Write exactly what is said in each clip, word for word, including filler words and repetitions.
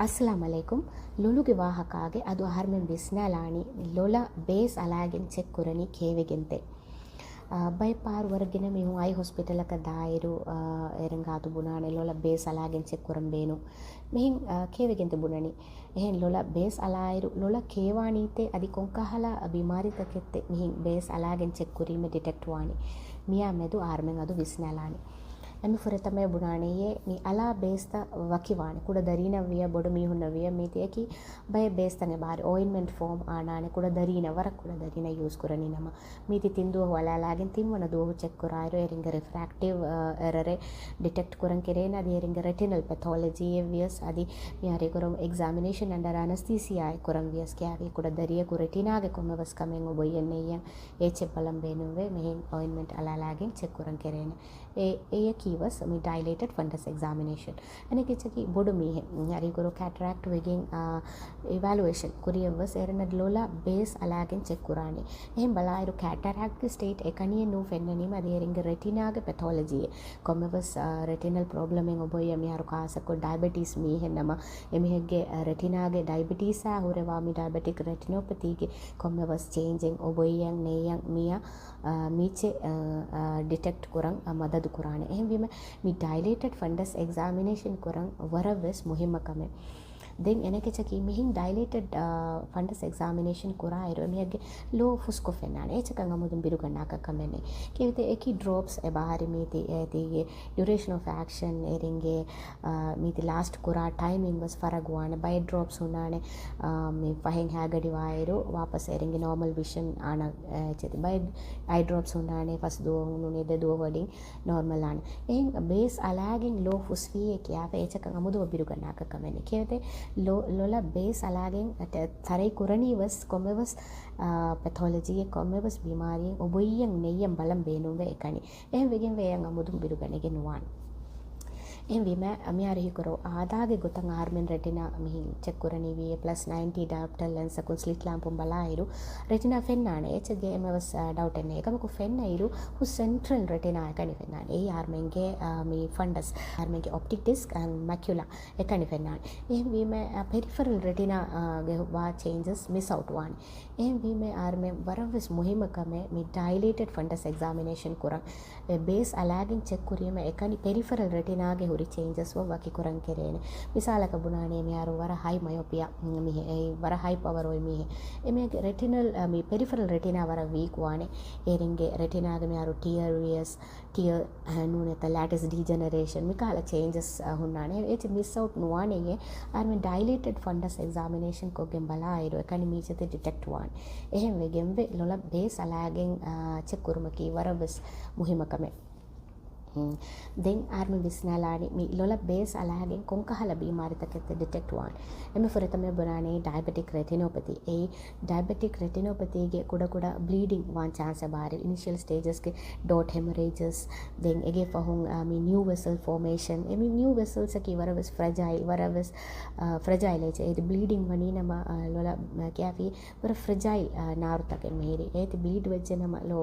އައްސަލާމް ޢަލައިކުމް. ލޮލުގެ ވާހަކާގެ އަދު އަހަރުމެން ވިސްނާލާނީ ލޮލަށް ބޭސް އަޅާގެން ޗެކް ކުރަނީ ކޭވެގެންތެ؟ އާ، ބައެއް ފަހަރު ވަރަށް ގިނަ މީހުން އައި ހޮސްޕިޓަލަކަށް ދާއިރު، އާ، އޭރުން ގާތު ބުނާނެ ލޮލަށް ބޭސް އަޅާގެން ޗެކް ކުރަން ބޭނުން. މިހެން، އާ، ކޭވެގެންތެ ބުނަނީ. އެހެން ލޮލަށް ބޭސް އަޅާއިރު ލޮލަށް ކޭވާނީތޭ އަދި ކޮންކަހަލަ ބިމާރިތަކެއްތެ މިހެން ބޭސް އަޅާގެން ޗެކް ކުރީމަ ޑިޓެކްޓް ވާނީ؟ މިއާ މެދު އަހަރުމެން އަދު ވިސްނާލާނީ. އެންމެ ފުރަތަމަ ބުނާނެޔޭ، މި އަޅާ ބޭސްތައް ވަކިވާނެ. ކުޑަ ދަރީނަށް ވިޔަ ބޮޑު މީހުންނަށް ވިޔަ މީތި އެކި ބައެއް ބޭސްތައް އެބަހަރި އޯއިންޓްމަންޓް ފޯމް އާނާނެ. ކުޑަ ދަރީނަށް، ވަރަށް ކުޑަ ދަރީނަށް ޔޫސް ކުރަނީ ނަމަ، މީތި ތިން ދުވަހު އަޅާލާގެން ތިންވަނަ ދުވަހު ޗެކް ކުރާއިރު އޭރުންގެ ރިފްރެކްޓިވް، އާ، އެރަރެއް ޑިޓެކްޓް ކުރަން ކެރޭނެ. އަދި އޭރުންގެ ރެޓިނަލް ޕެތޯލޮޖީއެއް ވިޔަސް އަދި މިހާރު ކުރުން އެގްޒާމިނޭޝަން އަންޑަރ އަނަސްތީސިއާއެއް ކުރަން ވިޔަސް ކިޔާވީ ކުޑަ ދަރިޔަކު ރެޓިނާގެ ކޮންމެވެސް ކަމެއް އޮބޮއްޔަން ނެއްޔަން އޭޗެއް ބަލަން ބޭނުންވޭ. މިހެން އޮއިންޓްމަންޓް އަޅާލާގެން ޗެކް ކުރަން ކެރޭނެ. އެ، އެޔަކީ ވެސް މި ޑައިލޭޓެޑް ފަންޑަސް އެގްޒާމިނޭޝަން. އަނެކެއްޗަކީ ބޮޑު މީހެއް، ހަރީގުރު ކެޓްރެކްޓް ވެގެން، އާ، އިވެލުއޭޝަން ކުރިޔަށް ވެސް އޭރުންނަށް ލޮލަށް ބޭސް އަޅާގެން ޗެކް ކުރާނެ. އެހެން ބަލާއިރު ކެޓްރެކްޓްގެ ސްޓޭޓް އެކަނިއެއް ނޫން ފެންނަނީމަ އަދި އޭރުންގެ ރެޓިނާގެ ޕެތޯލޮޖީއެއް. ކޮންމެވެސް، އާ، ރެޓިނަލް ޕްރޮބްލަމެއް އޮބޮއްޔަ މިހާރު ޚާއްޞަކޮށް ޑައިބެޓީސް މީހެއް ނަމަ، އެމީހެއްގެ، އާ، ރެޓިނާގެ ޑައިބެޓީސާ ހުރެވާ މި ޑައިބެޓިކް ރެޓިނޯޕެތީގެ ކޮންމެވެސް ޗޭންޖެއް އޮބޮއްޔަން ނެއްޔަން މިޔަ، އާ، މީޗެއް، އާ، އާ، ޑިޓެކްޓް ކުރަން، އާ، މަދަދު ކުރާނެ. އެހެންވީމަ މި ޑައިލޭޓެޑް ފަންޑަސް އެގްޒާމިނޭޝަން ކުރަން ވަރަށް ވެސް މުހިއްމަ ކަމެއް. ދެން އަނެކެއްޗަކީ މިހެން ޑައިލޭޓެޑް، އާ، ފަންޑަސް އެގްޒާމިނޭޝަން ކުރާއިރު އެމީހެއްގެ ލޯ ފުސްކޮށް ފެންނާނެ. އެއްޗަކަށް އަމުދުން ބިރުގަންނާކަށް ކަމެއް ނެތް. ކީއްވެތަ އެކި ޑްރޮޕްސް އެބަހަރި މީތި އޭތީގެ ޑިއުރޭޝަން އޮފް އެކްޝަން އޭރުންގެ، އާ، މީތި ލާސްޓް ކުރާ ޓައިމިންގް ވެސް ފަރަގުވާނެ. ބައެއް ޑްރޮޕްސް ހުންނާނެ، އާ، މި ފަހެއް ހައިގަޑިވާއިރު ވާޕަސް އޭރުންގެ ނޯމަލް ވިޝަން އާނަ، އާ، އެއްޗެތި. ބައެއް އައި ޑްރޮޕްސް ހުންނާނެ ފަސް ދުވަހު ނޫނީ ދެ ދުވަހު ވަޑިން ނޯމަލް އާނެ. އެހެން ބޭސް އަޅާގެން ލޯ ފުސްވީއޭ ކިޔާފަ އެއްޗަކަށް އަމުދު ބިރުގަންނާކަށް ކަމެއް ނެތް. ކީއްވެތަ ލޮ-، ލޮލަށް ބޭސް އަޅާގެން ތަ-، ތަރައި ކުރަނީ ވެސް ކޮންމެވެސް، އާ، ޕެތޯލޮޖީއެއް ކޮންމެވެސް ބިމާރިއެއް އޮބޮއްޔަން ނެއްޔަން ބަލަން ބޭނުންވޭ އެކަނި. އެހެން ވެގެން ވެޔަން އަމުދުން ބިރުގަނެގެން ނުވާނެ. އެހެންވީމަ، މިހާރު ހީކުރޯ އާދާގެ ގޮތަށް އަހަރުމެން ރެޓިނާ މިހިން ޗެކް ކުރަނީ ވީއޭ ޕްލަސް ނައިންޓީ ޑަޔޮޕްޓަރ ލެންސަކުން ސްލިޓް ލާމްޕުން ބަލާއިރު، ރެޓިނާ ފެންނާނެ. އެއްޗެއްގެ އެންމެވެސް، އާ، ޑައުޓެއް ނެތް. އެކަމަކު ފެންނައިރު ހުސް ސެންޓްރަލް ރެޓިނާ އެކަނި ފެންނާނެ. އެއީ އަހަރުމެންގެ، އާ، މި ފަންޑަސް، އަހަރުމެންގެ އޮޕްޓިކް ޑިސްކް އެންޑް މެކިއުލާ އެކަނި ފެންނާނެ. އެހެންވީމަ، އާ، ޕެރިފަރަލް ރެޓިނާ، އާ، ގެ ވާ ޗޭންޖަސް މިސް އައުޓް ވާނެ. އެހެންވީމަ އަހަރުމެން ވަރަށް ވެސް މުހިއްމު ކަމެއް މި ޑައިލޭޓެޑް ފަންޑަސް އެގްޒާމިނޭޝަން ކުރަން. އެ ބޭސް އަޅާގެން ޗެކް ކުރީމަ އެކަނި ޕެރިފަރަލް ރެޓިނާގެ ހުރި ޗޭންޖަސް ވަކި ކުރަން ކެރޭނެ. މިސާލަކަށް ބުނާނެ މިހާރު ވަރަށް ހައި މަޔޮޕިއާ މިހެ-، އެ ވަރަށް ހައި ޕަވަރ އޮތް މީހެއް. އެމީހެއްގެ ރެޓިނަލް، އަ، މި ޕެރިފަރަލް ރެޓިނާ ވަރަށް ވީކް ވާނެ. އޭރުންގެ ރެޓިނާގެ މިހާރު ޓިއަރ ވިޔަސް، ޓިއަރ، އަ، ނޫނީ ލެޓިސް ޑީޖެނެރޭޝަން މިކަހަލަ ޗޭންޖަސް، އަ، ހުންނާނެ. އެއްޗެއް މިސް އައުޓް ނުވާނެޔޭ. އަހަރުމެން ޑައިލޭޓެޑް ފަންޑަސް އެގްޒާމިނޭޝަން ކޮށްގެން ބަލާއިރު އެކަނި މީޗެތި ޑިޓެކްޓް ވާނެ. އެހެން ވެގެންވެ ލޮލަށް ބޭސް އަޅާގެން، އާ، ޗެކް ކުރުމަކީ ވަރަށް ވެސް މުހިއްމު ކަމެއް. ހުން. ދެން އަހަރުމެން ވިސްނާލާނީ މި ލޮލަށް ބޭސް އަޅާގެން ކޮންކަހަލަ ބީމާރިތަކެއްތަ ޑިޓެކްޓް ވާން. އެންމެ ފުރަތަމަ ބުނާނީ ޑައިބެޓިކް ރެޓިނޯޕެތީ. އެއީ ޑައިބެޓިކް ރެޓިނޯޕެތީގެ ކުޑަކުޑަ ބްލީޑިން ވާން ޗާންސް އެބަހަރި. އިނިޝިއަލް ސްޓޭޖަސްގެ ޑޯޓް ހެމަރޭޖަސް، ދެން އެގެ ފަހުން، އާ، މި ނިއު ވެސަލް ފޯމޭޝަން. އެ މި ނިއު ވެސަލްސްއަކީ ވަރަށް ވެސް ފްރެޖައިލް، ވަރަށް ވެސް، އާ، ފްރެޖައިލް އެއްޗެއް. އޭތި ބްލީޑިން ވަނީ ނަމަ، އާ، ލޮލަށް، އާ، ކިޔާފި ވަރަށް ފްރެޖައިލް، އާ، ނާރުތަކެއް މިހިރީ. އޭތި ބްލީޑް ވެއްޖެ ނަމަ ލޯ،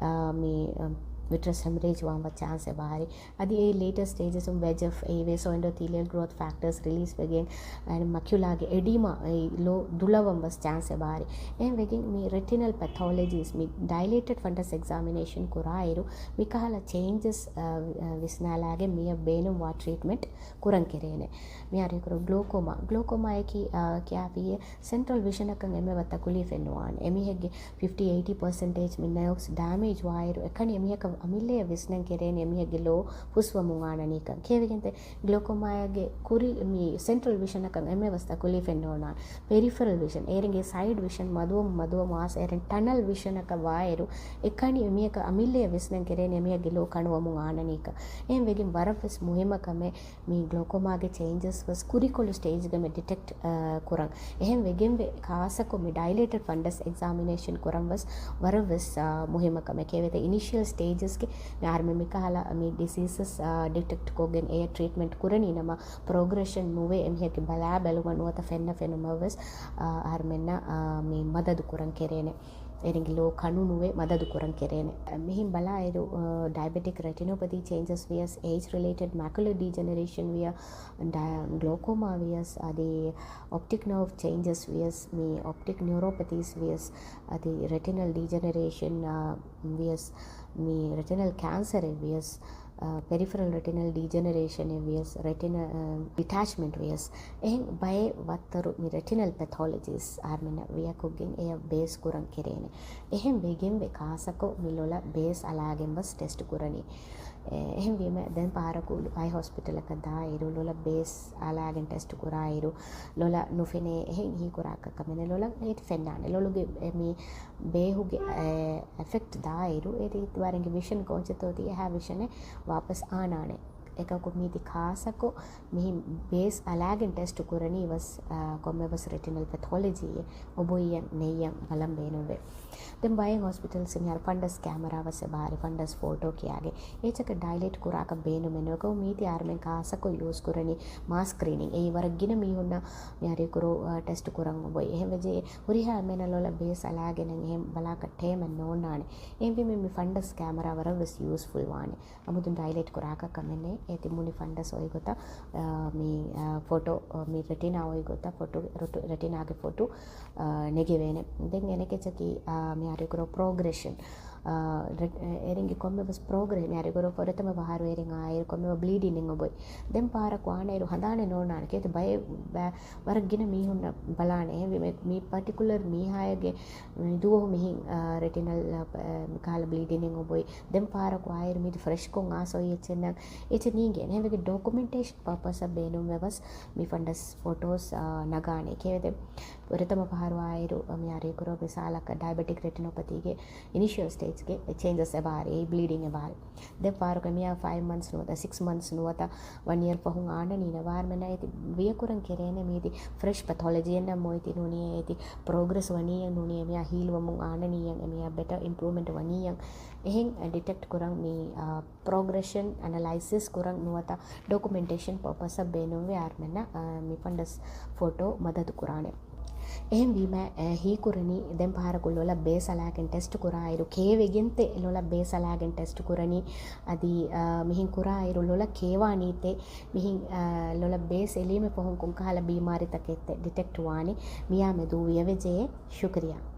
އާ، މި، އާ، ވިޓްރަސް ހެމަރޭޖް ވާން ވަ ޗާންސް އެބަހަރި. އަދި އެ ލޭޓަ ސްޓޭޖަސް ވެޖެފް، އެ ވެސޯ އެންޑޯތީލިއަލް ގްރޯތް ފެކްޓަރސް ރިލީސް ވެގެން، އަން މަކިއުލާގެ އެޑީމާ އެ ލޯ ދުލަވަން ވެސް ޗާންސް އެބަހަރި. އެހެން ވެގެން މި ރެޓިނަލް ޕެތޯލޮޖީސް މި ޑައިލޭޓެޑް ފަންޑަސް އެގްޒާމިނޭޝަން ކުރާއިރު މިކަހަލަ ޗޭންޖަސް، އާ، ވި-، އާ، ވިސްނާލާގެން މިއަށް ބޭނުންވާ ޓްރީޓްމެންޓް ކުރަން ކެރޭނެ. މިހާރު ހީކުރު ގްލޯކޯމާ. ގްލޯކޯމާއަކީ، އާ، ކިޔާފިއޭ ސެންޓްރަލް ވިޝަނަކަށް އެންމެ ވައްތަކުލީފެއް ނުވާނެ. އެމީހެއްގެ ފިފްޓީ އެއިޓީ ޕަރސެންޓޭޖް މި ނަޔޮކްސް ޑޭމޭޖް ވާއިރު، އެކަނި އެމީހަކަށް އަމިއްލައަށް ވިސްނަން ކެރޭނެ އެމީހެއްގެ ލޯ ފުސްވަމުން އާނަނީކަން. ކޭވެގެންތެ ގްލޯކޯމާއެއްގެ ކުރި މި ސެންޓްރަލް ވިޝަނަކަށް އެންމެ ވައްތަކުލީފެއް ނޯނާނެ. ޕެރިފަރަލް ވިޝަން، އޭރުންގެ ސައިޑް ވިޝަން މަދުވަމުން މަދުވަމުން އާސް އޭރުން ޓަނަލް ވިޝަނަކަށް ވާއިރު، އެކަނި އެމީހަކަށް އަމިއްލައަށް ވިސްނަން ކެރޭނެ އެމީހެއްގެ ލޯ ކަނުވަމުން އާނަނީކަން. އެހެން ވެގެން ވަރަށް ވެސް މުހިއްމު ކަމެއް މި ގްލޯކޯމާގެ ޗޭންޖަސް ވެސް ކުރިކޮޅު ސްޓޭޖްގަ މި ޑިޓެކްޓް، އާ، ކުރަން. އެހެން ވެގެންވެ ޚާއްޞަކޮށް މި ޑައިލޭޓެޑް ފަންޑަސް އެގްޒާމިނޭޝަން ކުރަން ވެސް ވަރަށް ވެސް، އާ، މުހިއްމު ކަމެއް. ކޭވެތަ އިނިޝިއަލް ސްޓޭޖަސްގެ މި އަހަރުމެން މިކަހަލަ މި ޑިސީސަސް، އާ، ޑިޓެކްޓް ކޮށްގެން އެޔަށް ޓްރީޓްމެންޓް ކުރަނީ ނަމަ، ޕްރޮގްރެޝަން ނުވެ އެމީހެއްގެ ބަލާ ބެލުމަށް ނުވަތަ ފެންނަ ފެނުމަށް ވެސް، އާ، އަހަރުމެންނަށް، އާ، މި މަދަދު ކުރަން ކެރޭނެ. އޭރުންގެ ލޯ ކަނުނުވެ މަދަދު ކުރަން ކެރޭނެ. މިހިން ބަލާއިރު، ޑައިބެޓިކް ރެޓިނޯޕަތީ ޗޭންޖަސް ވިޔަސް، އޭޖް ރިލޭޓެޑް މެކުލަ ޑީޖެނެރޭޝަން ވިޔަސް، ގްލޯކޯމާ ވިޔަސް، އަދި އޮޕްޓިކް ނާވް ޗޭންޖަސް ވިޔަސް، މި އޮޕްޓިކް ނިއުރޯޕަތީސް ވިޔަސް، އަދި ރެޓިނަލް ޑީޖެނެރޭޝަން ވިޔަސް، މި ރެޓިނަލް ކެންސަރެއް ވިޔަސް، ޕެރިފެރަލް ރެޓިނަލް ޑީޖެނެރޭޝަނެއް ވިޔަސް، ރެޓިނަލް ޑިޓޭޗްމަންޓް ވިޔަސް، އެހެން ބައެއް ވައްތަރު މި ރެޓިނަލް ޕެތޮލޮޖީސް އަހަރުމެންނަށް ވިޔަކުގެން އެޔަށް ބޭސް ކުރަން ކެރޭނެ. އެހެން ވެގެންވެ ޚާއްޞަކޮށް މި ލޮލަށް ބޭސް އަޅާގެން ވެސް ޓެސްޓް ކުރަނީ. އެ، އެހެންވީމަ ދެން ޕާރަކު އައި ހޮސްޕިޓަލަކަށް ދާއިރު، ލޮލަށް ބޭސް އަޅާގެން ޓެސްޓް ކުރާއިރު، ލޮލަށް ނުފެނޭ އެހެން ހީކުރާ ކަމެއް ނެތް. ލޮލަށް އޭތި ފެންނާނެ. ލޮލުގެ އެ، މި ބޭހުގެ އެ، އެފެކްޓް ދާއިރު، އޭތި ވަރެންގެ ވިޝަން ކޯޗެއްތޯ ތީ އެހާ ވިޝަނެއް ވާޕަސް އާނާނެ. އެކަކު މީތި ޚާއްޞަކޮށް މިހިން ބޭސް އަޅާގެން ޓެސްޓް ކުރަނީ ވެސް، އަ، ކޮންމެވެސް ރެޓިނަލް ޕެތޮލޮޖީއެއް އޮބޮއްޔަން ނެއްޔަން ބަލަން ބޭނުންވޭ. ދެން ބައެއް ހޮސްޕިޓަލްސް މިހާރު ފަންޑަސް ކެމެރާ ވެސް އެބަހާރި، ފަންޑަސް ފޮޓޯ ކިޔާގެ އޭޗަކަށް ޑައިލޭޓް ކުރާކަށް ބޭނުމެއް ނުވޭ. މީތި އަހަރުމެން ޚާއްޞަކޮށް ޔޫސް ކުރަނީ މާސް ސްކްރީނިން. އެއީ ވަރަށް ގިނަ މީހުންނަށް މިހާރު ކުރު، އަ، ޓެސްޓް ކުރަން އޮބޮއް. އެހެން ވެއްޖެ ހުރިހާ އެންމެނަށް ލޮލަށް ބޭސް އަޅާގެން އެހެން ބަލާކަށް ޓޭމެއް ނޯންނާނެ. އެހެންވީމަ މި ފަންޑަސް ކެމެރާ ވަރަށް ވެސް ޔޫސްފުލް ވާނެ. އަމުދުން ޑައިލޭޓް ކުރާކަށް ކަމެއް ނެތް. އޭތި މުނި ފަންޑަސް އޮތް ގޮތަށް، އާ، މި، އާ، ފޮޓޯ، އާ، މި ރެޓިނާ އޮތް ގޮތަށް ފޮޓޯ، ރޮޓު-، ރެޓިނާގެ ފޮޓޯ، އާ، ނެގެވޭނެ. ދެން އެނެކެޗަކީ، އާ، މިހާރު ކުރު ޕްރޮގްރެޝަން، އާ، ރެ-، އެރިންގެ ކޮންމެވެސް ޕްރޮގްރެ-، މިހާރު ކުރު ފުރަތަމަ ފަހަރު އެރިން އާއިރު ކޮންމެވެސް ބްލީޑިން އޮބޮއް. ދެން ފަހަރަކު އާނައިރު ހަނދާނެއް ނޯންނާނެ. އޭތި ބައެއް ވަރަށް ގިނަ މީހުންނަށް ބަލާނެ. އެހެންވީމަ މި ޕަޓިކުލަރ މީހާއެއްގެ ދުވަހު މިހިން، އާ، ރެޓިނަލް، އާ، ކަހަލަ ބްލީޑިން އޮބޮއް. ދެން ފަހަރަކު އާއިރު މީތި ފްރެޝްކޮށް އާސް އޮތް އެއްޗެއް ނަން އެއްޗެއް ނޭނގޭނެ. އެހެންވެގެން ޑޮކުމެންޓޭޝަން ޕާޕަސްއަށް ބޭނުންވެ ވެސް މި ފަންޑަސް ފޮޓޯސް، އާ، ނަގާނެ. ކެވެދެ ފުރަތަމަ ފަހަރު އާއިރު މިހާރު ކުރު މިސާލަކަށް ޑައިބެޓިކް ރެޓިނޯޕަތީގެ އިނިޝިއަލް ސްޓޭޖްގެ ޗޭންޖަސް އެބަހާރި، އެ ބްލީޑިން އެބަހާރި. ދެން ފަހަރަކު މިއާ ފައިވް މަންތްސް ނުވަތަ ސިކްސް މަންތްސް ނުވަތަ ވަން އިޔަރ ފަހުން އާނަނީ ނަ ވާރމެން އޭތި ވިޔަކުރަން ކެރޭނެ މީތި ފްރެޝް ޕެތޮލޮޖީއެއް ނަން އޮތް ނޫނީ އޭތި ޕްރޮގްރެސް ވަނީއެއް ނޫނީ އެމިއާ ހީލްވަމުން އާނަނީއެއް އެމިއާ ބެޓަ އިމްޕްރޫވްމަންޓް ވަނީއެއް އެހެން ޑިޓެކްޓް ކުރަން މި، އާ، ޕްރޮގްރެޝަން އެނަލައިސިސް ކުރަން ނުވަތަ ޑޮކުމެންޓޭޝަން ޕާޕަސްއަށް ބޭނުންވެ އަހަރުމެންނަށް، އާ، މި ފަންޑަސް ފޮޓޯ މަދަދު ކުރާނެ. އެހެންވީމަ، އެ، ހީކުރަނީ ދެން ފަހަރަކު ލޮލަށް ބޭސް އަޅާގެން ޓެސްޓް ކުރާއިރު، ކޭވެގެންތެ ލޮލަށް ބޭސް އަޅާގެން ޓެސްޓް ކުރަނީ. އަދި، އާ، މިހިން ކުރާއިރު ލޮލަށް ކޭވާނީތެ މިހިން، އާ، ލޮލަށް ބޭސް އެލީމެ ފަހުން ކޮންކަހަލަ ބީމާރިތަކެއްތެ ޑިޓެކްޓް ވާނީ. މިއާ މެދު ވިޔަވެޖެ. ޝުކުރިއްޔާ.